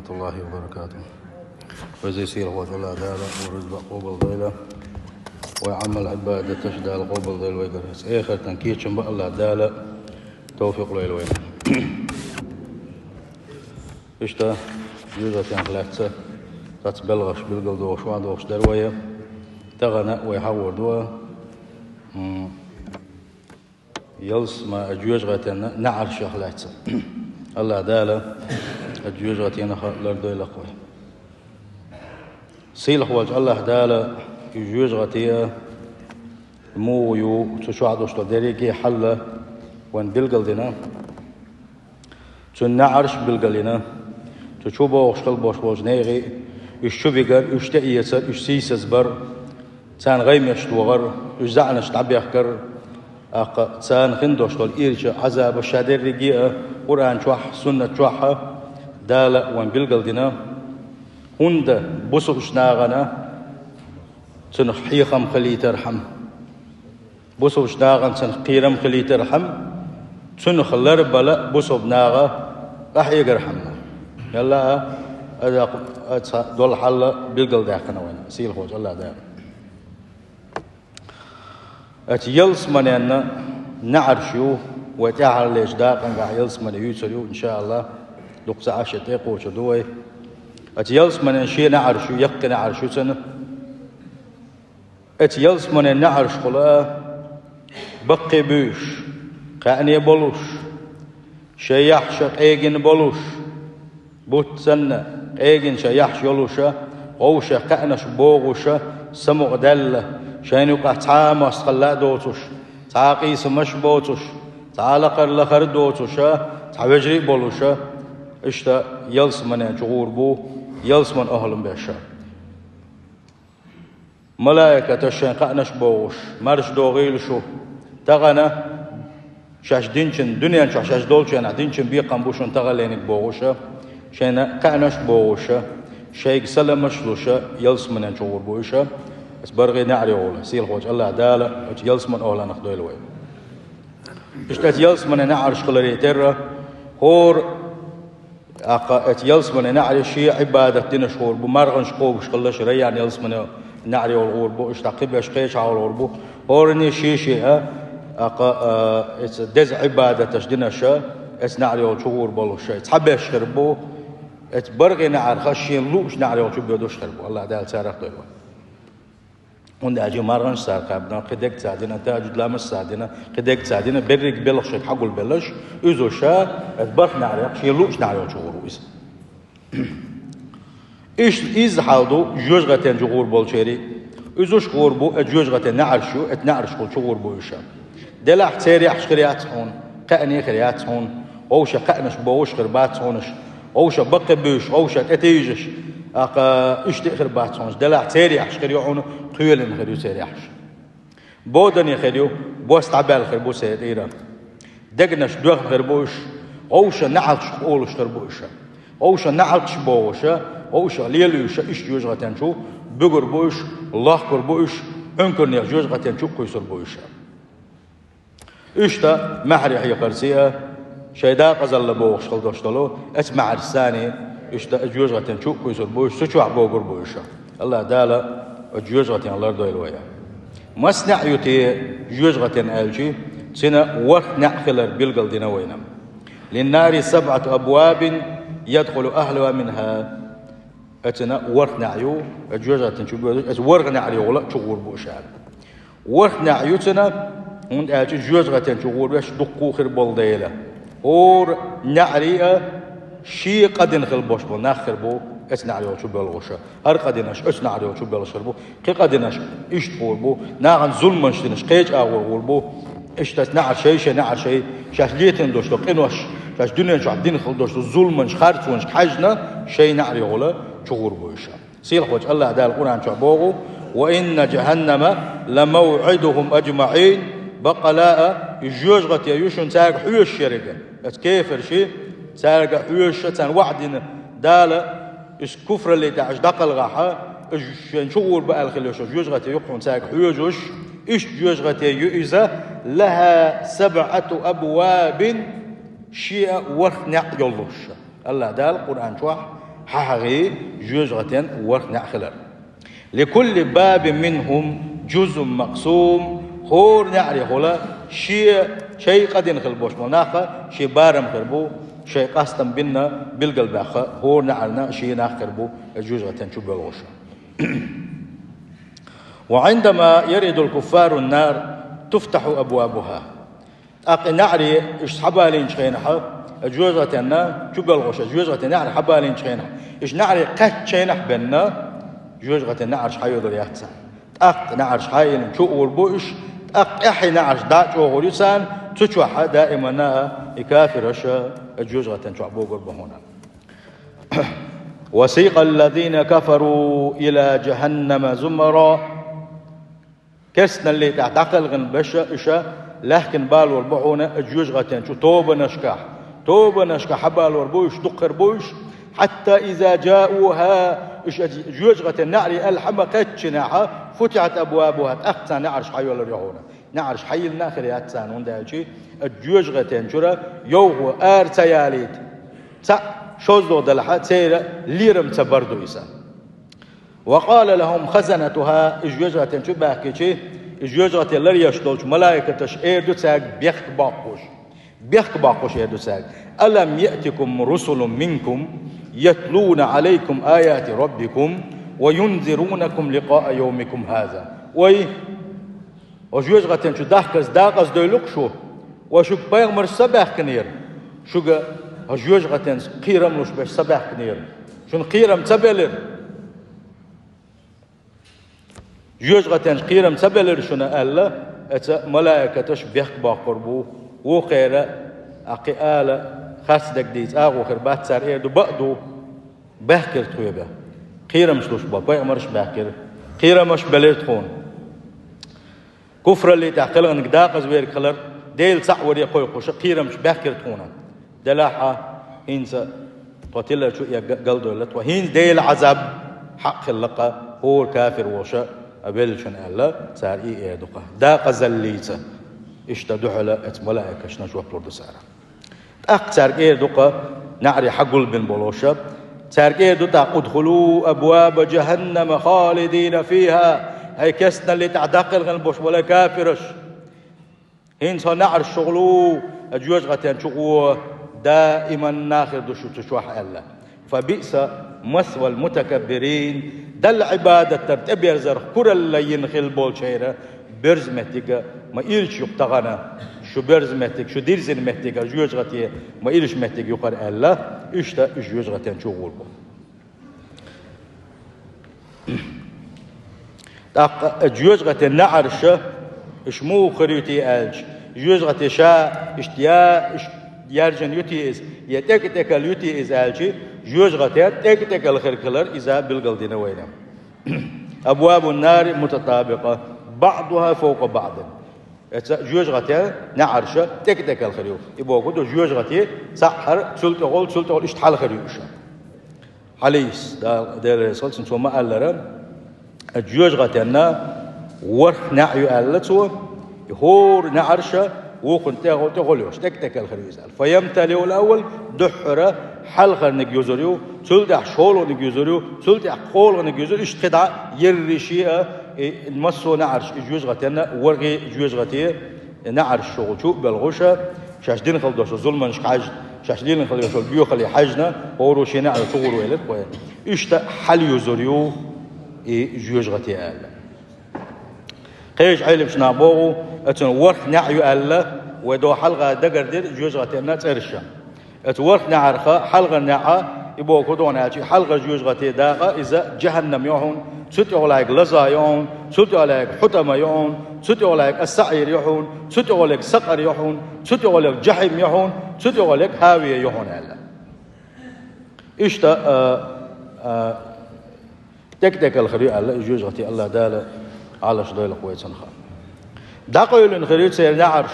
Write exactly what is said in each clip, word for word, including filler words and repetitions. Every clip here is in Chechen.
الله وبركاته. Веза-сийлахь волчу АллахӀ Дала вай рузба къобалдойла. Вай Ӏамал-Ӏибадаташ Дала къобалдойла вайгара. Эхартан кечам бан АллахӀ Дала тавфикъ лойла вайна. Иштта, жоьжахатех лаьцна цхьацца белхаш билгалдохуш, охьадохуш дара вай. Тахана вай хьахор ду, м, ялсаманин жоьжахатин неӀаршех лаьцна. АллахӀ Дала оцу жоьжахатех лардойла вай. Сийлахь волчу АллахӀ Дала и жоьжахати муха ю, цу чохь долуш долу дерриге а хьал вайна билгалдина. Цуьнан неӀарш а билгалйина. Цу чу богӀуш хила болуш болчу нехан, уьш чу бигар, уьш тӀеэцар, уьш сийсазбар, царна гӀаймеш дохар, уьш заьӀнаш дӀабехкар, тӀаккха царна хин долуш долу ирча Ӏазабаш, ша дерриге а Къуръан чохь а, суннат чохь а Дала вайна билгалдина. ХӀунда бусулбачу нахана цунах хьехам хилийтархьама, бусулбачу нахана цунах кхерам хилийтархьама, цунах ларбала бусулба наха къахьегархьама. Ялла а, аса, аса долу хьал билгалдаьккхина вайна, сийлахь волчу АллахӀ Дала. Оцу ялсаманин неӀарш ю, вай тӀаьххьарлечу дакъангахь ялсамани юьйцур ю, иншааллахӀ, дукха ца Ӏаш тӀекхочур ду вай. Оцу ялсаманин шен неӀарш ю, яккхий неӀарш ю цуьнан. Оцу ялсаманин неӀарш хуьлу баккхий буьйш, кхаьъне болуш, шайн яхьаш къегина болуш, бутт санна къегина шайн яхьаш йолуша, вовшех кхаьънаш богӀуша, самукъадаьлла, шайна юкъахь цхьа а мостагӀалла а доцуш, цхьа а къийсамаш а боцуш, цхьа а лакхара лахара а доцуша, цхьа вежарий а болуша, иштта ялсамане чу гӀур бу, ялсаманин охӀлам беша. Малаикаташ шайн кхаънаш бохуш, марша догӀийла шу. Тахана шаьш динчун, дуьнен чохь шаьш долчу хенахь динчун бекхам бу шуна таханлерниг бохуша, шайна кхаънаш бохуша, шайга саламаш луша, ялсаманен чу гӀур бу иша. Аса баргӀий неӀаре гӀула, сийлахьволчу АллахӀ Дала оцу ялсаманин охӀланах дойла вай. Иштта оцу ялсаманин неӀарш хиларе терра, хӀора ТӀаккха оцу ялсаманин неӀаре шен Ӏибадат динаш гӀур бу, марханаш кхобуш хилла, шен Райян ялсаманин неӀаре йолу гӀур бу, иштта кхиберш кхечахьа йолу гӀур бу. ХӀоранне шен-шен а, тӀаккха, а, оцу деза Ӏибадаташ динаш а, оцу неӀаре йолчу гӀур болуш шайн цхьаберш хир бу, оцу баргӀийн неӀарх шена луучу неӀаре йолчу боьдуш хир бу. АллахӀ Дала царах дойла вай. ХӀунда аьлча марханаш цара кхаьбна, кхидерг цара дина, тахӀажжуд ламазаш цара дина, кхидерг цара дина, берриг белхаш шайга хьагулбелларш, иза ша, бархӀ неӀарехь, шена луучу неӀаре йолчу гӀур ву иза. Иштта иза хьал ду жоьжахатен чу гӀур болчеран. Иза уьш гӀур бу, оцу жоьжахатин неӀарш ю, оцу неӀаршкахула чу гӀур бу уьш. Делахь церан яхьаш хир яц хьуна, кхаъне хир яц хьуна, вовшех кхаънаш бохуш хир бац хьуна уьш, вовшех баккхий буьйш, вовшех тӀетийжаш, тӀаккха иштта а хир бац хьуна уьш. Делахь церан яхьаш хир ю хьуна, кхоьлина хир ю церан яхьаш. Бодане хир ю, бос дӀабаьлла хир бу церан тӀера. Дегнаш доьхна хир бу уьш, вовшех неӀалташ къолуш хир бу уьш. Вовшех неӀалташ бохуша, вовшех лелуьйша, иштта жоьжахатен чу буьгур бу уьш, лохкур бу уьш, Ӏункарнех жоьжахатен чу а кхуьйсур бу уьш. Иштта маьхьарий хьекхарца а, шайн декъазалла бохуш хила долуш долу, оцу маьхьаршца а, иштта оцу жоьжахатен чу а кхуьйсур бу уьш, цу чохь богур бу уьш. АллахӀ Дала оцу жоьжахатех лардойла вай. Маса неӀ ю те жоьжахатин аьлча, цуьнан ворхӀ неӀ хилар билгалдина вайна. «Линнари сабӀату абвабин ядхулу ахӀлуха минха». Оцуьнан ворхӀ неӀ ю, оцу жоьжахатин чу боьдуш, оцу ворхӀ неӀарехула чу гӀур бу уьш аьлла. ВорхӀ неӀ ю цуьнан, хӀунда аьлча жоьжахатен чу гӀур беш дуккха а хир болу дела. ХӀора неӀаре а шен къа дина хила болуш болу нах хир бу оцу неӀаре йолчу боьлхуша. ХӀара къа динарш оцу неӀаре йолчу боьлхуш хир бу. Кхин къа динарш иштта гӀур бу. Нахана зуламаш динарш кхечу агӀор гӀур бу. Иштта неӀарш шай, шайн неӀарш шай, шаьш летийна долуш долу къинош, шаьш дуьнен чохь дина хила долуш долу зуламаш, харцонаш хьаьжна, шайн неӀарехула чу гӀур бу уьш. Сийлахьволчу АллахӀ Дала Къуръан чохь боху: «Ва инна жахӀаннама ламавӀидухум ажмаӀин». Баккъала а, и жоьжахати ю шуна цаьрга хьоьжуш ерг. Оцу кефаршна, цаьрга хьоьжуш а, царна ваӀда дина Дала, иза куфралле тӀехь уьш дӀакхалхахь, уьш шайна чу гӀур бу аьлла хила йолуш йолу жоьжахати ю хьуна цаьрга хьоьжуш, иштта жоьжахати ю иза, «лахӀа сабӀату абвабин», шен а ворхӀ неӀ йолуш. АллахӀ Дала Къуръан чохь хьахьагӀий жоьжахатен ворхӀ неӀ хилар. «لكل باب منهم جزء مقسوم». ХӀора неӀарехула шен, шоай къа дина хила болаш бола нах шен барам хир бу, шоай къастам бина, билгалбаьхна, хӀора неӀарна шен нах хир бу жоьжахатен чу боьлхуш. «وعندما يرد الكفار النار تفتح أبوابها». ТӀаккха и неӀарий уж хьабалийнача хенахь, жоьжахатенна чу боьлхуш, жоьжахатен неӀарий хьабалийнача хенахь, уж неӀарий кхаьчча хенахь бенна, жоьжахатен неӀараш хьайоалур яц царна. ТӀаккха неӀараш хьайоалийна чу а гӀур бу уж, тӀаккха тӀехьа неӀараш дӀа а чӀоагӀур ю царна, цу чохь даиманна а и кафираш жоьжахатен чохь богур бу хьуна. «وسيق الذين كفروا إلى جهنم زمرا». Керстаналлий тӀехь дӀакхелхина беш уж лаьхкина балор бу хьуна жоьжахатен чу тобанашкахь. Тобанашкахь хьабалор бу уж, дукха хир бу уж. «حتى إذا جاءوها», уж жоьжахатен неӀарий аьлла хьа ма кхаьччинехь, «فتحت أبوابها», тӀаккха царна неӀараш хьайоалур ю хьуна. НеӀараш хьайиллина а хир яц царна, хӀунда аьлча жоьжахатен чура йовхо ара ца ялийта. Цхьаъ шозлагӀа далахь, церан лерам ца бар ду иза. «وقال لهم خزنتها», и жоьжахатен чу баьхкича, и жоьжахате ларъеш долчу малайкаташ эр ду цаьрга бехк боккхуш. Бехк боккхуш эр ду цаьрга: «ألم يأتكم رسل منكم يتلون عليكم آيات ربكم وينذرونكم لقاء يومكم هذا». Вай, хӀокху жоьжахатен чу дахкарца дакъаза девлла-кх шу, вай шуьга пайхамарш ца баьхкинера, шуьга хӀокху жоьжахатенца кхерам луш берш ца баьхкинера, шуна кхерам ца белира. Жоьжахатенца кхерам ца белира шуна аьлла, эца малайкаташ бехк боккхур бу, вукхара а кхин ала харцдерг дийца агӀо хир бац, цара эр ду, бакъ ду, баьхкира тхо бен. Кхерамаш луш бо, пайхамарш баьхкира, кхерамаш белира тхуна. Куфраллий тӀехь кхелхинарг дакъаза верг хилар, Дела цхьаъ варе кхойкхуш кхерамаш баьхкира тхуна. Делахь а, хӀинца тхо тилар чу а га-, галдойла тхо. ХӀинца Делан Ӏазаб хьакъ хилла-кх хӀора кафир волуш а веллачунна аьлла, цара и эр ду-кх. Дакъазаллица. Иштта дуьхьал эца малайкашна жоп лур ду цара. ТӀаккха цаьрга эр ду-кх, неӀаре хьагулбина болуш, цаьрга эр ду тӀаккха: «ادخلوا أبواب جهنم خالدين فيها». ХӀай керстаналлий тӀехь даккхелхина болуш болу кафираш, хӀинца хӀокху неӀарш чугӀур, жоьжахатен чу гӀо, даиманна хир ду шу цу чохь аьлла. «فبئس مثوى المتكبرين». Далла Ӏибадат дар тӀеберзарх куралла йина хилла болчеран берза меттиг ма ирча ю-кх тахана, шу берза меттиг, шу дирзина меттиг а жоьжахате ма ирча меттиг ю-кх хӀара аьлла, иштта уьш жоьжахатен чу гӀур бу. ТӀаккха жоьжахатен неӀарш, уьш муха хир ю те аьлча, жоьжахате ша иштта я, иштта яьржина ю те иза, я тӀекӀа-тӀекӀал ю те иза аьлча, жоьжахатен тӀекӀа-тӀекӀал хир хилар иза билгалдина вайна. «أبواب النار متطابقة بعضها فوق بعض». Эца жоьжахатен неӀарш тӀекӀа-тӀекӀал хир ю. И бохург ду, жоьжахате цхьаъ хир, цул тӀехула, цул тӀехула иштта хьалха хир ю уьш. Хьалийс, Дала, Дела реза хуьлда цунна, цо ма-аллара, жоьжахатенна ворхӀ неӀ ю аьлла цо, и хӀора неӀарш вукхунна тӀехула, тӀехула йолуш, тӀекӀа-тӀекӀал хир ю иза аьлла. «فيمتلئ الأول», дуьххьара хьалхарниг юзур ю, цул тӀаьхьа шолгӀаниг юзур ю, цул тӀаьхьа кхоалгӀаниг юзур, иштта кхидӀа ерриш а, и массо а неӀарш, и жоьжахатенна ворхӀе жоьжахате, и неӀарш чугӀу чу а белхуш, шаьш дина хила долчу зуламашка хьаьжна, шаьш лелийна хила йолчу боьхалле хьаьжна, хӀора шен неӀар чу гӀур велира вай. Иштта хьалъюзур ю и жоьжахате аьлла. Кхечу Ӏелимчу наха боху, оцунна ворхӀ неӀ ю аьлла, вай дӀо хьалха дагардира жоьжахатенна цӀераш. Оцу ворхӀ неӀарх хьалхара неӀ, и бохург ду хьуна аьлча, хьалхара жоьжахате дакъа, иза жахӀаннам ю хьуна, цу тӀехула лаьрга лаза ю хьуна, цу тӀехула лаьрга хьутӀама ю хьуна, цу тӀехула лаьрга ас-саӀир ю хьуна, цу тӀехула лаьрга сакъар ю хьуна, цу тӀехула лаьрга жахӀим ю хьуна, цу тӀехула лаьрга хӀавия ю хьуна аьлла. Иштта, а, а, тӀекӀа-тӀекӀал хир ю аьлла, и жоьжахате АллахӀ Дала Ӏалаш дойла-кх вай цунах. ДӀакъевлина хир ю церан неӀарш,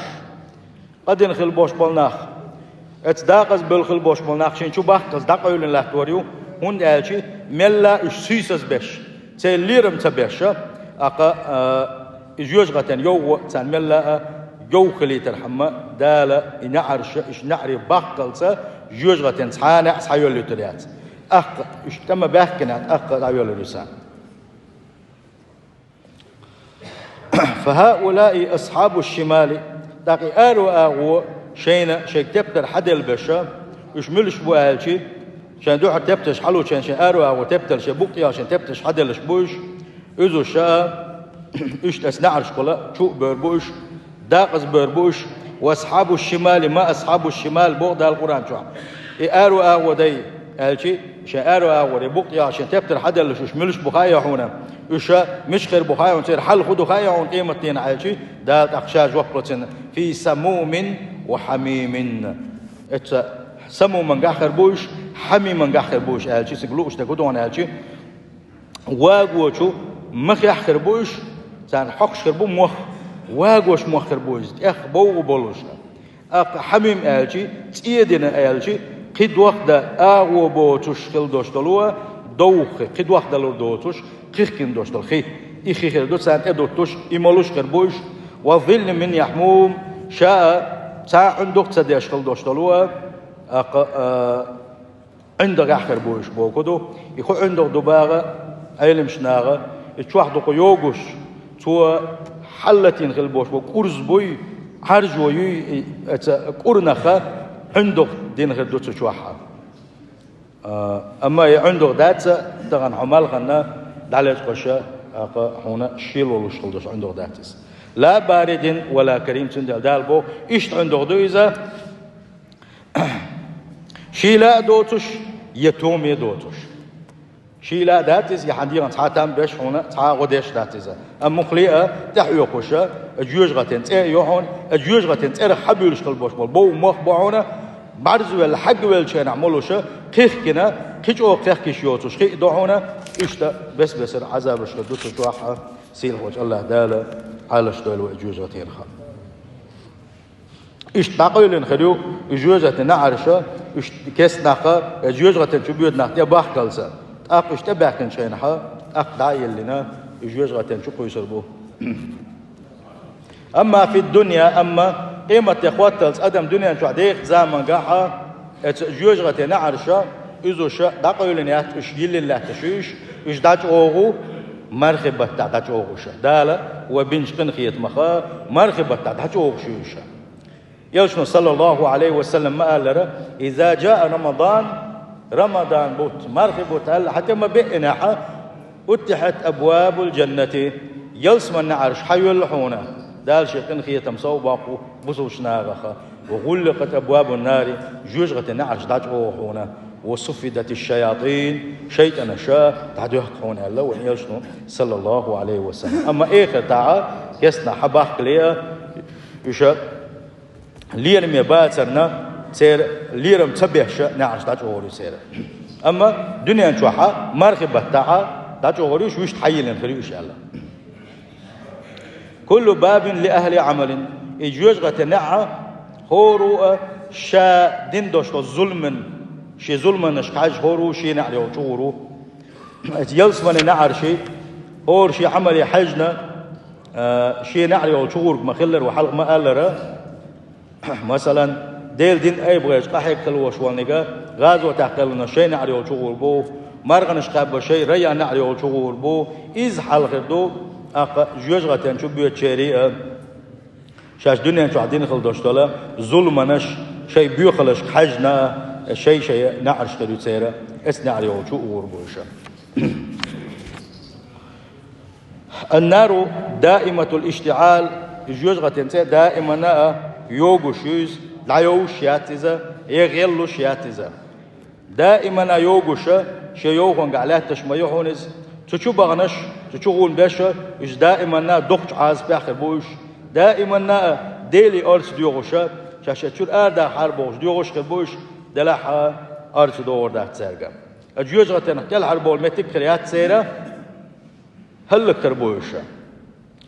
къа дина хила болуш болу нах, оцу дакъаза бевлла хила болуш болу нах шайна чу бахкалц дӀакъевлина латтор ю, хӀунда аьлча мелла а уьш сийсазбеш, церан лерам ца беш, а кха, а, и жоьжахатен йовхо царна мелла а йовха хилийтархьама, Дала и неӀарш, уьш неӀаре бахкалц жоьжахатен цхьа а неӀ схьайоьллуьйтур яц. тӀаккха, уьш тӀама баьхкина, тӀаккха дӀавелар иза. فهؤلاء أصحاب الشمال. ТӀаккха и аро агӀо шайна, шайга тептар хьаделла беша, уьш муьлш бу аьлчи, шайн дуьхьа тепташ хьалучен, шайн аро агӀо тептар, шайн букъ ял шайн тепташ хьаделлаш бу уьш, уьзуша, уьш тӀас наӀаршкхула чу а бер бу уьш, дакъаза бер бу уьш, وأصحاب الشمال ما أصحاب الشمال, боху Дала Къуръан чохь. И аро агӀо дай, аьлчи, шайн аро агӀоре букъ ял шайн тептар хьаделлаш уьш муьлш бу хаьа хьуна, уьша мича хир бу хаьа хьуна, церан хьал хӀун ду хаьа хьуна къематдийнахь аьлчи, Дала тӀаккха ша жоп ло цунна: في سموم وحميم. Эца самуман гаххар бу уьш, хьамиман гаххар бу уьш аьлчи, цига лууш дерг хӀун ду хьуна аьлчи, вагочу махехь хир бу уьш, царна хьокхуш хир бу мох, вагош мох хир бу иза, тӀех бовгӀа болуш. ТӀаккха хьамим аьлчи, цӀе дина аьлчи, кхидӀа агӀо боцуш хила долуш долу, довха хи, кхидӀа далур доцуш, кхихкина долуш долу хи. И хи хир ду царна тӀедуттуш, и молуш хир бу уьш. وظل من يحموم, ша а цхьа а ӀуьндагӀ ца деш хила долуш долу, тӀаккха, а, ӀуьндагӀехь хир бу уьш боху ду. И хӀун ӀуьндагӀ ду баха Ӏеламнаха, и чохь дукха йогуш, цо хьаллатийна хила болуш бу, кӀурз буй, Ӏаржо юй, и, эца кӀурнаха ӀуьндагӀ дина хир ду цу чохь. А, амма и ӀуьндагӀ дац, тахана хьо малханна дӀалечкъоша, тӀаккха хьуна шел волуш хила долуш ӀуьндагӀ дац иза. لا بارد ولا كريم, цундела Дала боху, иштта ӀуьндагӀ ду иза, шийла а доцуш, я томе а доцуш. Шийла а дац иза, я хьан дегӀан цхьа а там беш хьуна, цхьа а гӀо деш дац иза. Амма муххале а тӀехьоькхуша, а жоьжахатин цӀе а ю хьуна, а жоьжахатин цӀерах хьабуьйлуш хила болуш болу бовгӀа мох бу хьуна, бӀарзвелла, хьагвеллачу хенахь молуша, кхихкина, кхин чӀогӀа кхехкийш йоцуш хи а ду хьуна, иштта бес-бесара Ӏазабаш хир ду цу чохь, сийлахьчу АллахӀ Дала Ӏалаш дойла вай жоьжахатинах. Иштта дӀакъевлина хир ю и жоьжахатин наӀарша, уьш кестнахха, я жоьжахатин чу боьду нах тӀе бахкалца. ТӀаккха уьш тӀе баьхкинчу хенахьа, тӀаккха дӀа а йиллина, и жоьжахатин чу кхуьйсур бу. أما في الدنيا, амма къематде хӀотталц адам дуьнен чохь дехачу замангахьа, эца жоьжахатин наӀарша, уьзуша дӀакъевлина яц, уьш йиллина лаьтташ ю уьш, уьш дӀачӀогӀу, мархи баттахь дӀачӀогӀуша. Дала вай бинчу къинхетамаха мархи баттахь дӀачӀогӀуш ю уьша. Элчано, саллаллаху Ӏалайхи ва саллам, ма аллара: إذا جاء رمضان, Рамадан бутт, мархи бутт аьлла, хьан тӀе ма беъинехьа, فتحت أبواب الجنة, ялсаман наӀарш хьайоьллу хьуна, Дала шен къинхетам сов боккху бусулбачу нахаха, وغلقت أبواب النار, жоьжахатин наӀарш дӀачӀогӀу хьуна, وصفدت الشياطين, шайтӀанаш дӀадоьхку хьуна аьлла вайн Элчано, саллаллаху Ӏалайхи ва саллам. Амма эхартахьа, кестнахь хьан бахкале а, уьша лераме бацарна, церан лерам ца беш а наӀарш дӀачӀогӀур ю церан. Амма дуьнен чохьа, мархи баттахьа дӀачӀогӀур ю уьш, вуьшта хьайиллина хир ю уьш аьлла. كل باب لأهل عمل. И жоьжахатин наӀа хӀора а ша дина долуш долу зулман, шен зулманашка хьаьжжа хӀора а шен наӀар йолчу гӀур ву. Эца ялсаманин наӀарший, хӀора шен Ӏамале хьаьжна, а, шен наӀар йолчу гӀург ма-хиллара, вай хьалха ма-аллара. Масалан, Делан дин айбахьарчу къахьегна хила волуш волниг, гӀазотехь кхелланаш шайн наӀар йолчу гӀур бу, марханаш кхаьббаш шайн районан наӀар йолчу гӀур бу, иза хьал хир ду, тӀаккха жоьжахатин чу боьдучерий а, шаьш дуьнен чохь дина хила долуш долу зулманаш, шайн боьхалашка хьаьжна а, шайн-шайн наӀарш хир ю церан, эца наӀар йолчу гӀур бу уьш. النار دائمة الاشتعال, и жоьжахатин цӀе даиманна а йогуш ю иза, дӀайовш яц иза, я гӀеллуш яц иза. Даиманна а йогуша, шен йовхангахь лаьтташ ма ю хьуна иза. Цу чу баханаш, цу чу гӀур беша, уьш даиманна а доккхачу Ӏазапехь хир бу уьш. Даиманна а Деле орца доьгӀуша, шаьш шайн чуьра арадаха хьарбохуш доьгӀуш хир бу уьш, делахь а орца догӀур дац цаьрга. Ткъа жоьжахатинах кӀелхьарбовла меттиг хир яц церан, хӀаллакьхир бу уьш.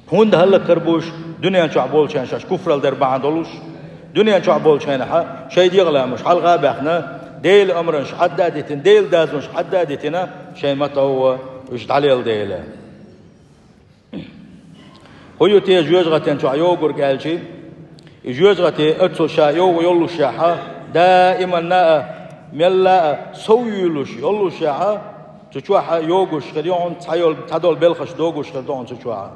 ХӀунда хӀаллакьхир бу уьш? Дуьнен чохь болчарна шаьш куфралла дар бахьана долуш, дуьнен чохь болчу хенахьа шайн дегӀан ламазаш хьалха а баьхна, Делан омранаш хьадда а дитина, Делан дазонаш хьадда а дитина, шайн ма-товва уьш дӀалелла дела. ХӀун ю те жоьжахатин чохь йогург аьлчи, и жоьжахате оццул ша йовха йоллушехьа, даиманна а Мелла а сов юьйлуш йоллушехь а, цу чохь а йогуш хир ю хьуна, цхьа йол-, цхьадолу белхаш догуш хир ду хьуна цу чохь а.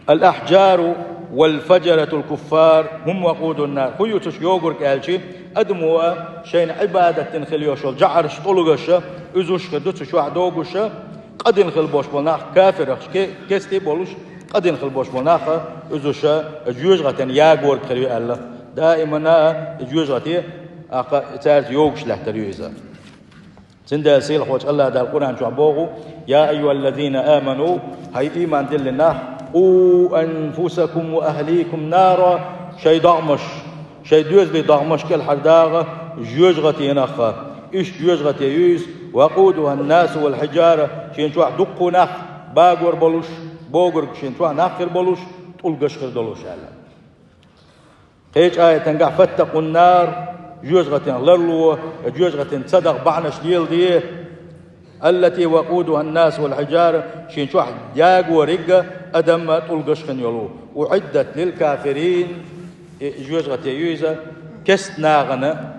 «Ал-ахьджару вал-фаджаратул-куффар хӀум вакъудун-нар». ХӀун ю цу чу йогург аьлча, адамо а шайна Ӏибадат дина хила йолуш йолу жӀараш, тӀулгаш а уьзуш хир ду цу чохь догуш а, къа дина хила болуш болу нах, кафирах ке-, кестий болуш, къа дина хила болуш болу нах а уьзуш а жоьжахатин ягорг хир ю аьлла. Даимана а жоьжахате, тӀаккха цаьрца йогуш лаьттар ю иза. Цундела сийлахьчу АллахӀ Дала Къуръан чохь боху: «Я айюхаллазина аману», хӀай ийман диллина нах, «къу анфусакум ва ахликум нара», шайн догӀмаш, шайн доьзалийн догӀмаш кӀелхьардагӀа жоьжахатенах. Иштта жоьжахате ю иза, «вакъудухан-насу вал-хьиджара», шен чохь дуккха нах багор болуш, богург шен чохь нах хир болуш, тӀулгаш хир долуш аьлла. Кхечу аятангахь: «Фаттакъун-нар», жоьжахатин ларло, жоьжахатин ца даха бахьанаш леладе, «аллати вакъудухан-насу вал-хьиджара», шен чохь ягориг а, адам а, тӀулгаш хин йолу. «УӀиддат лил-кафирин», и жоьжахате ю иза, кест нахана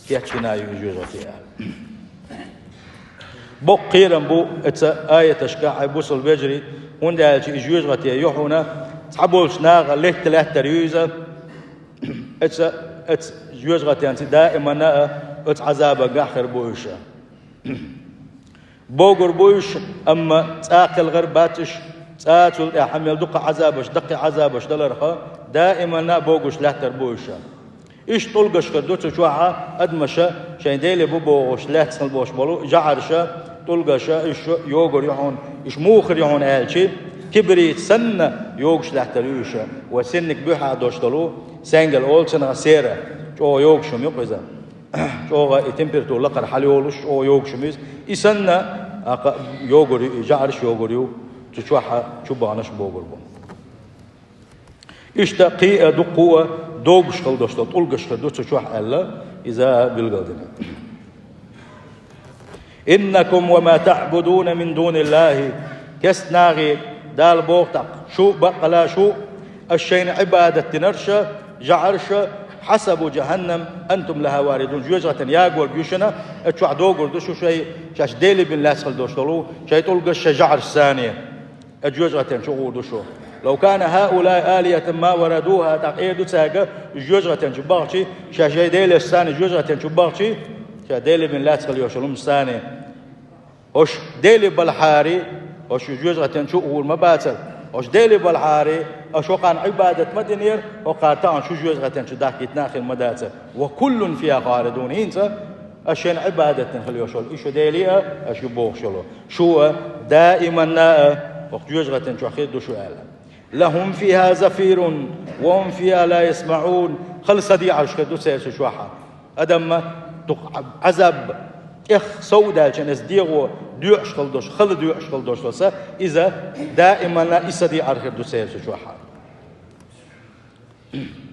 кечйина ю и жоьжахате аьлла. Боккха кхерам бу эца аяташка, хӀай бусалба вежарий, хӀунда аьлча и жоьжахате ю хьуна, цхьаболчу наха летта лаьттар ю иза, эца, эца жоьжахатенца даимана а оцу Ӏазабангахь хир бу уьш. Богур бу уьш, амма цкъа кхелхар бац уьш, цкъа цул тӀаьхьа мел дукха Ӏазабаш, даккхий Ӏазабаш даларх, даимана а богуш лаьттар бу уьш. Иштта тӀулгаш хир ду цу чохь а адамаша шайн Деле бу бохуш, лаьцна болуш болу жӀарша, тӀулгаша, уьш йогур ю хьуна, уьш муха хир ю хьуна аьлча, кибрит санна йогуш лаьттар ю уьш. Вай синниг буьхьа дош долу, сенгал олу цунах, сера, чӀогӀа йогуш хӀума ю-кх иза. ЧӀогӀа и температура лакхара хьала йолуш, чӀогӀа йогуш хӀума иза. И санна, а, кха-, йогур ю, и жӀараш йогур ю, цу чохь а чубаханаш богур бу. Иштта кхин а дуккха а догуш хила долуш долу тӀулгаш хир ду цу чохь аьлла, иза билгалдина. «Иннакум ва ма таӀбудуна мин дуниллахи», кест нахе Дала боху тӀаккха: «Шу, баккъала шу, аш шайна Ӏибадат динарша, жӀарша, хьасабу жаханнам антум лаха варидун», жоьжахатин ягорг ю шуна, а чохь догур ду шу шай, шаьш Деле бина лаьцна хила долуш долу, шай тӀулгаш, шай жӀарш санна. Э, жоьжахатин чу гӀур ду шу. «Лав кана хаулаи алихатан ма варадуха», тӀаккха эр ду цаьрга, жоьжахатин чу бахчи, ша шайн делаш санна жоьжахатин чу бахчи, ша Деле бина лаьцна хила йолуш йолу хӀума санна. Ош Деле балахьари, ош жоьжахатин чу гӀур ма бацара. Ош Деле балахьари, ош хӀокхарна Ӏибадат ма динера, хӀокхара тахана шу жоьжахатин чу дахкийтина а хир ма дацара. «Ва куллун фиха халидун». ХӀинца, аш шайна Ӏибадат дина хила йолуш йолу и шу Деле а, аш ю бохуш йолу. Шу а, даиманна а, хӀокху жоьжахатин чохь хир ду шу аьлла. «Лахум фиха зафирун, ва хум фиха ла ясмаӀун». Хала садеӀарш хир ду церан цу чохь. Адамна дукха Ӏазаб тӀех сов даьлча, иза дегӀо доьӀуш хила долуш, хала доьӀуш хила долуш сан, иза даиманна и садеӀар хир ду церан цу чохь.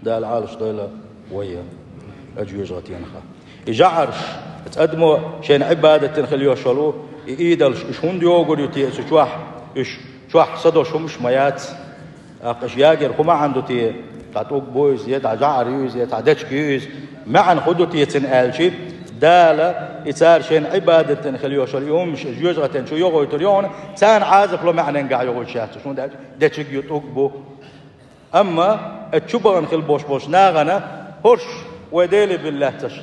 Дала Ӏалаш дойла вай а жоьжахатенах. И жӀарш, адамо шайна Ӏибадат дина хила йолуш йолу, и идолаш, уьш хӀунда йогур ю те цу чохь, уьш чохь садош хӀумаш ма яц. ТӀаккха уьш ягор хӀун маьӀна ду те, цхьа тӀулг бу иза, я цхьа жӀар ю иза, я цхьа дечиг ю иза, маьӀна хӀун ду те цуьнан аьлча, Дала и цара шайна Ӏибадат дина хила йолуш йолу и хӀумаш жоьжахатин чу йохуьйтур ю хьуна, царна Ӏазап ло маьӀнангахь йохуьйтуш яц уьш, хӀунда аьлча дечиг ю, тӀулг бу. Амма оцу чу бахана хила болуш болчу нахана хӀорш вай Деле бина лаьцнарш,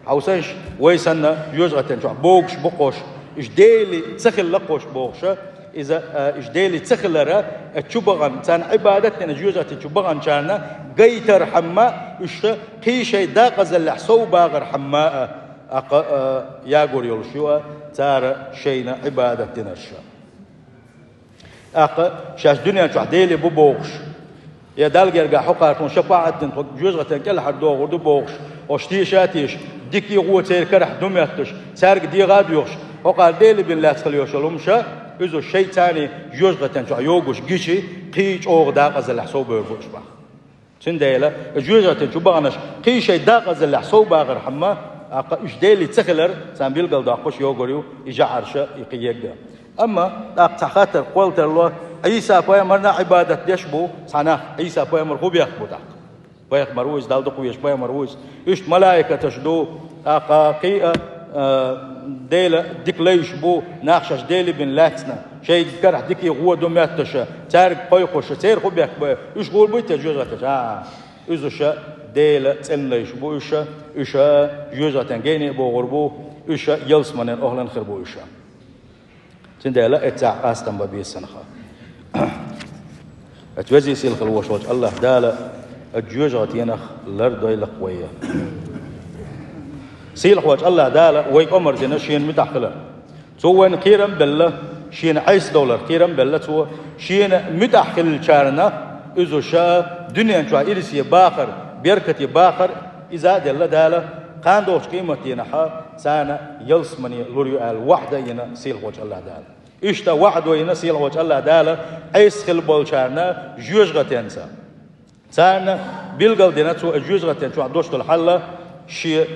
хьовсанаш, вай санна жоьжахатин чохь богуш бу-кх уьш, уьш Деле ца хилла-кх уьш бохуш, иза, а, уьш Деле ца хилар, оцу чу бахана, царна Ӏибадат дина жоьжахатин чу баханчарна гайтархьама, уьш кхин шайн декъазаллехь сов багӀархьама а, а, кха-, а, ягор йолуш ю а, цара шайна Ӏибадат динарш. ТӀаккха шаьш дуьнен чохь Деле бу бохуш, я Далла гергахь хӀокхара тхуна шапаӀат дина, тхо жоьжахатин кӀелхьара догӀур ду бохуш, ош теша а теша, дика а гӀо церан карахь ду моьттуш, цаьрга дегӀа а доьхуш, хӀокхара Деле бина лаьцна хила йолуш йолу хӀумаш, иза шайн царний жоьжахатин чохь йогуш гичи, кхин чӀогӀа декъазаллехь сов бевр бу уьш боху. Цундела, жоьжахатин чу баханарш кхин шайн декъазаллехь сов багӀархьама, а, кха-, уьш Деле ца хилар, царна билгалдоккхуш йогур ю и жӀарш а, и кхин егга. Амма тӀаккха цхьа хаттар кхоллатарло, Ӏийса-пайхамарна Ӏибадат деш бу цхьа нах, Ӏийса-пайхамар хӀун бехк бу тӀаккха? Пайхамар ву иза, Далла дукха везаш пайхамар ву иза. Иштта малаикаташ ду, тӀаккха кхин а, а, Дела дика лайш бу, нах шаьш Дела бина лаьцна, шоай карахь дика гӀо ду моьтташа, цаьрга кхойкхуша, церан хӀун бехк бу, уьш гӀур буй те жоьжахатин чу? ХӀаъ, уьш Дела цӀена лайш бу уьш, уьш жоьжахатин гене а богӀур бу, уьш ялсаманин охӀлан хир бу уьш. Цундела эццахь къастам бан беза санна ха. Оцу веза-сийлахь волуш волчу АллахӀ Дала оцу жоьжахатинах лардойла-кх вай. Сийлахь волчу АллахӀ Дала вайга омра дина Шена муьтӀахь хилар. Цо вайна кхерам а белла, Шена Ӏеса довлар кхерам а белла Цо, Шена муьтӀахь хиллачарна иза ша дуьнен чохь ирсе бахар, беркате бахар, иза а делла Дала, кхана долчу къематдийнахь царна ялсамане лур ю аьлла ваӀда йина сийлахь волчу АллахӀ Дала. Иштта ваӀда йина сийлахь волчу АллахӀ Дала Ӏеса хилла болчарна жоьжахатинца. Царна билгал дина Цо и жоьжахатин чохь долуш долу хьал, Шен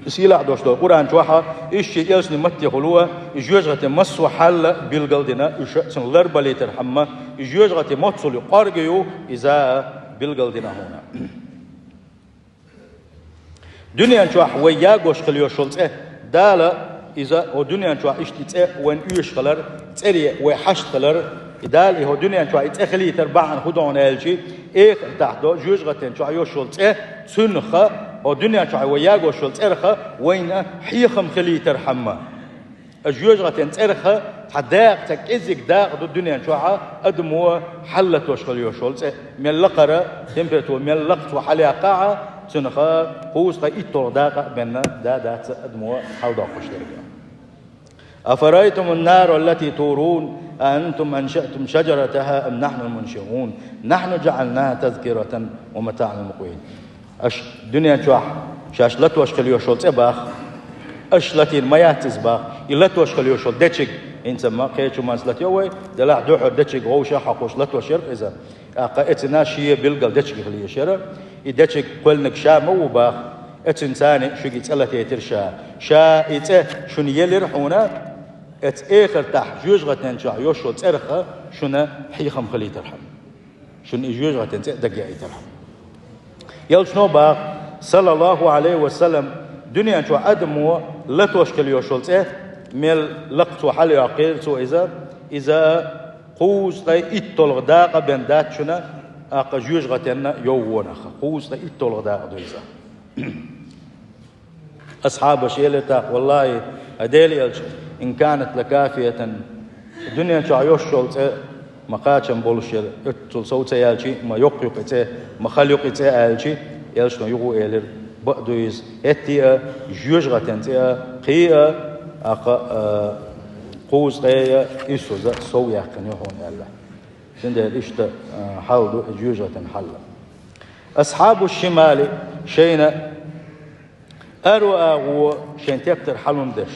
сийлахь долуш долу Къуръан чохь, иза Шен элчанийн матте хуьлу, и жоьжахатин массо а хьал билгал дина уьш, цунах ларбалийтархьама, и жоьжахати моццул ю, кӀорга ю, иза билгал дина хьуна. Дуьнен чохь вай ягош хила йолуш йолу цӀе, Дала иза, хӀо дуьнен чохь иштта и цӀе вайна оьшуш хилар, цӀере вай хьашт хилар, и Дала и хӀо дуьнен чохь и цӀе хилийтар бахьана хӀун ду хьуна аьлча, эхартахь до жоьжахатин чохь йолуш йолу цӀе, цуьнах, хӀо дуьнен чохь вай ягош йолу цӀерах вайна хьехам хилийтархьама. Аса жоьжахатин цӀерах цхьа дакъа, цхьа кӀезиг дакъа ду дуьнен чохь адамо хьалатош хила йолуш йолу цӀе. Мел лакхара температура, мел лакха цо хьалаяьккхахь, цунах кхузткъе итталгӀа дакъа а бен, да, дац адамо хьаладоккхуш дерг. أفرأيتم النار التي تورون أأنتم أنشأتم شجرتها أم نحن المنشئون نحن جعلناها تذكرة ومتاعا للمقوين. Аша дуьнен чохь шаьш латош хила йолуш йолу цӀе боху, аша латийна ма яц иза боху, и латош хила йолуш йолу дечиг, хӀинца ма кхечу манца латайо вай, делахь дуьххьара дечиг вовшах а хьокхуш латош яра-кх иза. ТӀаккха эцна шен билггал дечиг хила езаш яра, и дечиг кхоьллинарг ша ма ву боху, эцна царна шуьга и цӀе латийтира ша. Ша и цӀе шуна елира хьуна, эцу эхартахь жоьжахатин чохь йолуш йолу цӀерах шуна хьехам хилийтархьама. Шуна и жоьжахатин цӀе дагаяийтархьама. Элчано боху, саллаллаху Ӏалайхи ва саллам, дуьнен чохь адамо латош хила йолуш йолу цӀе, мел лакха цо хьалайоккхийра цо иза, иза кхузткъе итталгӀа дакъа бен дац шуна, тӀаккха жоьжахатин йовхонах. Кхузткъе итталгӀа дакъа ду иза. Асхьабаша элира тӀаккха, валлахӀи, хӀай Делан элча, إن كانت لكافية, дуьнен чохь йолуш йолу цӀе ма кхачам болуш яра, оццул сов ца яьлча а ма йоккха ю-кх и цӀе, ма хала ю-кх и цӀе аьлча, элчано юха а элира, бакъ ду иза, хӀетте а, жоьжахатин цӀе а, кхин а, тӀаккха, а, кхузткъе а, иссаза а сов яьккхина ю хьуна аьлла. Цундела иштта, а, хьал ду и жоьжахатин хьал. أصحاب الشمال, шайна аьрру агӀо шайн тептар хьалун дерш.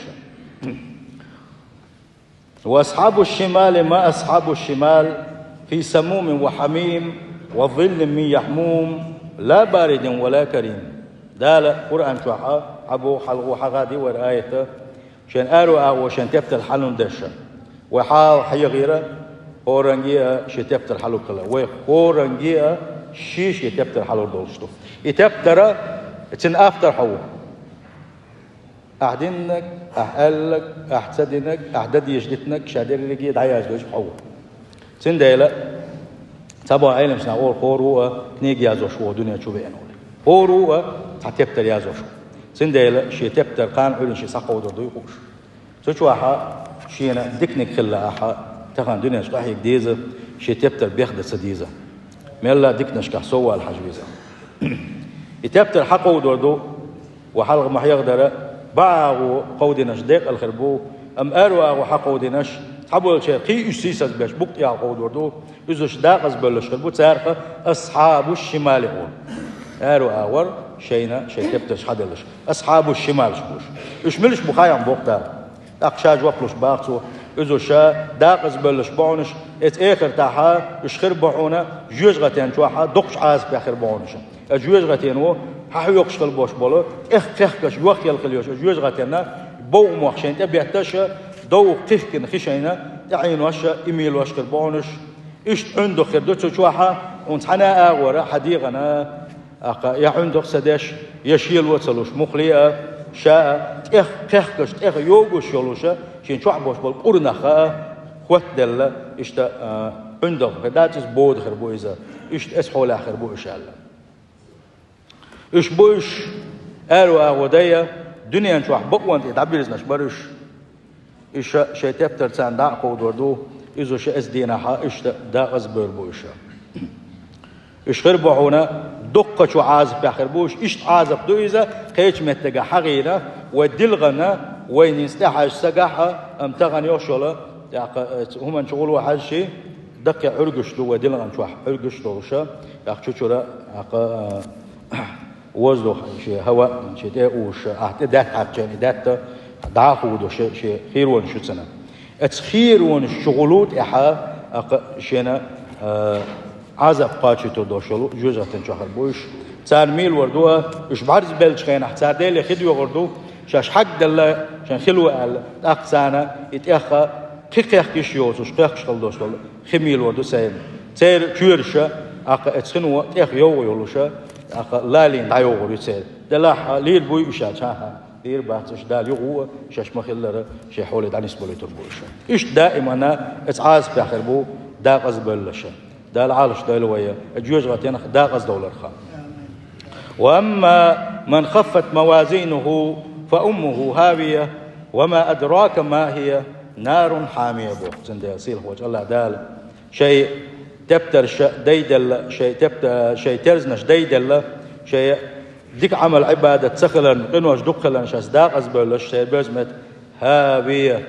وأصحاب الشمال ما أصحاب الشمال في سموم وحميم وظل من يحموم لا بارد ولا كريم. Дала Къуръан чохь хьабо хьалхо хьахаде вара аята, шайн аьрру агӀо шайн тептар хьалун дерш. Вай хьал хьехийра, хӀоранге а шен тептар хьалур хилла. Вай хӀоранге а шен-шен тептар хьалур долуш ду. И тептар, цуьнан автор хьо ву. Ахь диннарг, ахь аьлларг, ахь ца динарг, ахь дан дезаш дитинарг, ша дерриге а дӀаяздеш хьо ву. Цундела цхьаболу Ӏеламнаха олу, хӀора ву а книга язъеш ву дуьнен чу веана волу. ХӀора ву а цхьа тептар язъеш ву. Цундела шен тептар кхана Ӏуьйранна шен схьакховдор дуй хууш. Цу чохь шена диканиг хилла ахь тахана дуьнен чу къахьега деза, шен тептар бехдан ца деза. Мелла диканашкахь сов вала хьажа веза. И тептар хьакховдор ду, вай хьалха ма хьехадара, бӀе агӀо кховдинарш декъала хир бу, амма аьрру агӀо хьакховдинарш, цхьаболчеран кхин уьш сийсаз беш букъ тӀехьа кховдор ду, иза уьш декъаза бевлларш хир бу, царах асхьабу шимали олу. Аьрру агӀор шайна шайн тептарш хьаделларш. Асхьабу шималаш бу уьш. Уьш милаш бу хаам боккха дара. ТӀаккха ша жоп луш боху цо, иза уьш декъаза бевлларш бу хьуна уьш, эцу эхартахь уьш хир бу хьуна жоьжахатин чохь доккхачу Ӏазапехь хир бу хьуна уьш. Аса жоьжахатино хьахьоькхуш хила болуш болу, тӀех кхехкаш йохъелла хила йолуш аса жоьжахатина, бовхамох шайна тӀе бетташ, довха кхихкина хи шайна тӀеӀенош, и мийлош хир бу хьуна уьш. Иштта Ӏуьндух хир ду цу чохь, хьуна цхьана а агӀора хьан дегӀана ТӀаккха я ӀуьндагӀ ца деш, я шело ца луш, муххале а, ша а, тӀех кхехкаш, тӀех йогаш йолуша, шен чохь болуш болу къурнах а, хоттаделла, иштта, а, ӀуьндагӀ хир дац иза, бода хир бу иза, иштта эцхьолехь хир бу уьш аьлла. Уьш бу уьш, аьрру агӀо дай а, дуьнен чохь бакъонна тӀе дӀабирзинарш бара уьш. Уьш шайн тептар царна дӀа а кховдор ду, иза ша эцу дийнахьа иштта дакъазбевр бу уьш. Уьш хир бу хьуна дуккхачу Ӏазапехь хир бу уьш, иштта Ӏазап ду иза, кхечу меттигехь хьахийна, вай дилгӀана, вайна хӀинца тӀехьаьжча сагахь а, амма тахана йолуш йолу, тӀаккха, э, хӀуманчу гӀуло хьаьжча, даккхий Ӏуьргаш ду вай дилгӀана чохь, Ӏуьргаш долуша, тӀаккха чу-чура, тӀаккха, э, воздух, шен хӀава, шен тӀе а уьш, ахь тӀе даьтта хьаькхча, и даьтта дӀа а хӀуду шен, шен хийронаш ю цуьнан. Эцу хийронаш чу гӀулу тӀехьа, тӀаккха шена, а, Ӏазап кхачийтур долуш йолу жоьжахатин чохь хир бу уьш. Царна мила вар ду а, уьш бӀаьрзе беллачу хенахь, цара Деле хи доьхур ду, шаьш хьагделла, шайн хило аьлла, тӀаккха царна и тӀех а кхин кхехкаш йоцуш, кхехкаш хила долуш долу хи мила вар ду церан. Церан чоьраша, тӀаккха эцу хино тӀех йовгӀа йолуша, тӀаккха лалийна дӀайовгӀур ю церан. Делахь а лийр буй уьш аьлча, хьан-хьан, лийр бац уьш, Дала юха а, шаьш ма-хиллара, шен хьоле дӀанисбалуьйтур бу уьш. Иштта даимана эцу Ӏазапехь хир бу дакъазбевллаша. Дала Ӏалаш дойла вай, жоьжахатинах дакъаздовларх. وأما من خفت موازينه فأمه هاوية وما أدراك ما هي نار حامية, боху цундела сийлахь волчу АллахӀ Дала. Шайн тептарш дайделла, шайн тепта-, шайн терзанаш дайделла, шайн дика Ӏамал-Ӏибадат ца хиларна, къинош дукха хиларна шаьш дакъазбевллаш, шайн беза меттиг хӀавия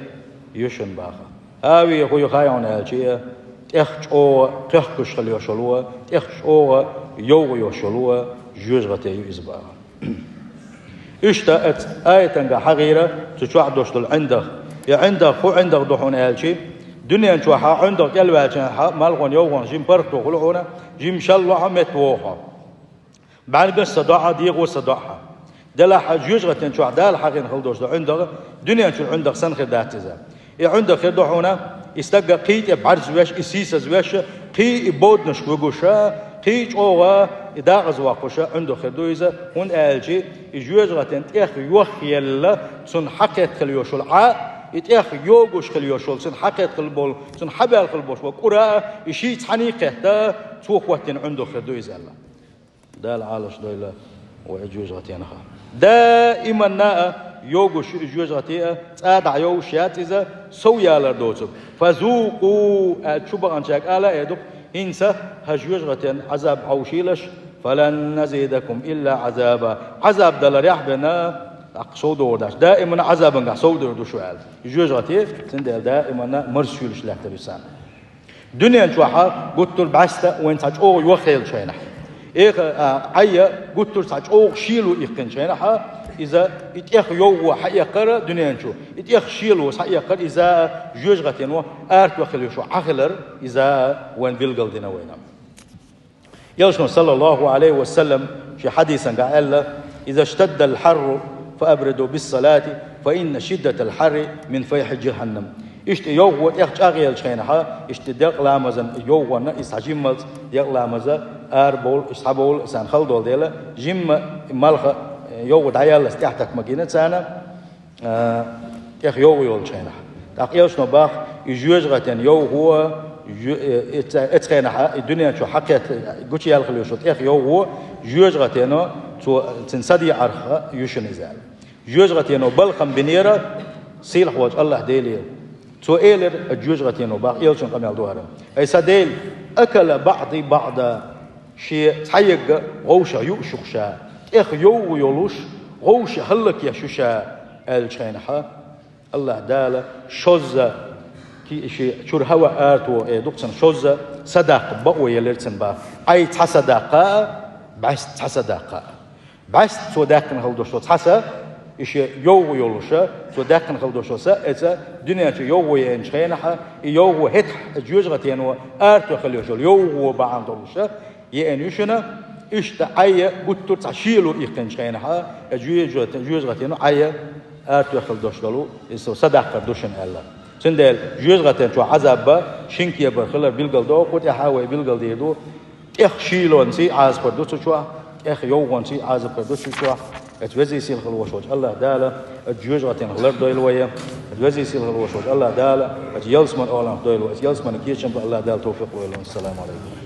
ю шуна баха. ХӀавия хӀун ю хаьий хьуна аьлча, тӀех чӀогӀа кхехкаш хила йолуш йолу, тӀех чӀогӀа йовгӀа йолуш йолу жоьжахате ю иза баха. Иштта эцу аятангахь хьахийра цу чохь долуш долу ӀиндагӀ. И ӀиндагӀ хӀун ӀиндагӀ ду хьуна аьлча, дуьнен чохь ӀиндагӀ кӀелваьлча, хьан малхо йовгӀанаш жима паргӀато хуьлу хьуна, жима шалло хьо, метта вогӀу хьо. БӀаьргаш а ца доӀа, дегӀо а ца доӀа. Делахь а жоьжахатин чохь Дала хьахийна хила долуш долу ӀиндагӀ, дуьнен чуьра ӀиндагӀ санна хир дац иза. И ӀиндагӀ хир ду хьуна, и стаг кхин тӀе бӀаьрзе веш, и сийсаз веш, кхин и боданашка вуьгуш, кхин чӀогӀа и дакъаза воккхуш ӀиндагӀ хир ду иза, хӀунда аьлча и жоьжахатин тӀех йохъелла, цунна хьакхетта хила йолуш йолу Ӏа, и тӀех йогуш хила йолуш йолу, цунна хьакхетта хила болу, цунна хьабаьлла хила болуш болу кӀура, и шиъ цхьаьний кхетта, цо хӀоттийна ӀиндагӀ хир ду иза аьлла. Дала Ӏалаш дойла вай жоьжахатинах. Даиманна а йогуш ю и жоьжахати а, цкъа дӀа йовш яц иза, сов ялар доцург. فذوقوا, аьлла, чу баханчаьрга ала а эр ду-кх, хӀинца хӀара жоьжахатин Ӏазаб хьовшийлаш, فلن نزيدكم إلا عذابا. Ӏазаб даларехь а бен, тӀаккха сов догӀур дац. Даиманна Ӏазабангахь сов дер ду шу аьлла. И жоьжахати, цундела даиманна марсуьйлуш лаьттар ю царна. Дуьнен чохь гуттар а бӀаьста вайн цхьа чӀогӀа йохъеллачу хенахь, эха, а, Ӏайя гуттар а цхьа чӀогӀа шело иккхинчу хенахь, иза и тӀех йовгӀо хьаэккхар дуьнен чу, и тӀех шело схьаэккхар, иза жоьжахатино арахьа хила йолуш йолу Ӏа хилар, иза вайн билгалдина вайна. Элчано, саллаллаху Ӏалайхи ва саллам, шен хьадисангахь аьлла: «إذا اشتد الحر فأبردوا بالصلاة فإن شدة الحر من فيح جهنم». Иштта йовгӀо тӀех чӀагӀъеллачу хенахь, иштта делкъа ламазан йовгӀонна, иза цхьа жиммалц делкъа ламаза арабовла, иштта схьабовла, царна хала долу дела, жимма малха йовгӀо дӀаяллалц тӀаьхьатакка магийна царна. А, тӀех йовгӀо йолчу хенахь. ТӀаккха элчано бах, и жоьжахатин йовгӀо, жо-, э, э, ца-, эцу хенахь, и дуьнен чу хьакхетта гучуяьлла хила йолуш йолу тӀех йовгӀо, жоьжахатино цо, цуьнан са деӀарх ю шуна иза аьлла. Жоьжахатино балхам бинера сийлахь волчу АллахӀ Деле. Цо элира, жоьжахатино бах, элчан къамел ду хӀара: «Ай сан Дела, أكل بعضي بعضا». Шен цхьаерг вовшах юу шу-кх ша, тӀех йовгӀо йолуш, вовшах хӀаллакъеш ю ша, аьллачу хенахь, АллахӀ Дала шозза ки-, шен чуьра хӀава аратоху, э, ду-кх цунна, шозза садаккха бакъо елира цунна бах. Ӏай цхьа садаккха а, бӀаьста цхьа садаккха а. БӀаьста цо даьккхина хила долуш долу цхьа са, и шен йовгӀо йолуша, цо даьккхина хила долуш долу са, эца дуьнен чу йовгӀо еанчу хенахь, и йовгӀо хӀетахь жоьжахатино аратохуьйла йолуш йолу йовгӀо бахьана долуша, еана ю шуна, иштта Ӏай гуттар а цхьа шело иккхинчу хенахь, э, жоьжахати-, жоьжахатино Ӏай аратохуьйла долуш долу, иза со садаккхар ду шуна аьлла. Цундела жоьжахатин чохь Ӏазаб бан шина кепара хилар билгалдоху, кху тӀехь а вай билгалдийр ду, тӀех шелонций Ӏазапар ду цу чохь, Эхь йовхончий Ӏазап хир ду шуьга чохь, эцу везий сийлахь волуш волчу АллахӀ Дала, эцу жоьжахатинах лардойла вай, эцу везий сийлахь волуш волчу АллахӀ Дала, эцу ялсаман оланах дойла вай, эцу ялсаманна кечам бан АллахӀ Дала тавфикъ лойла. Ассаламу Ӏалайкум.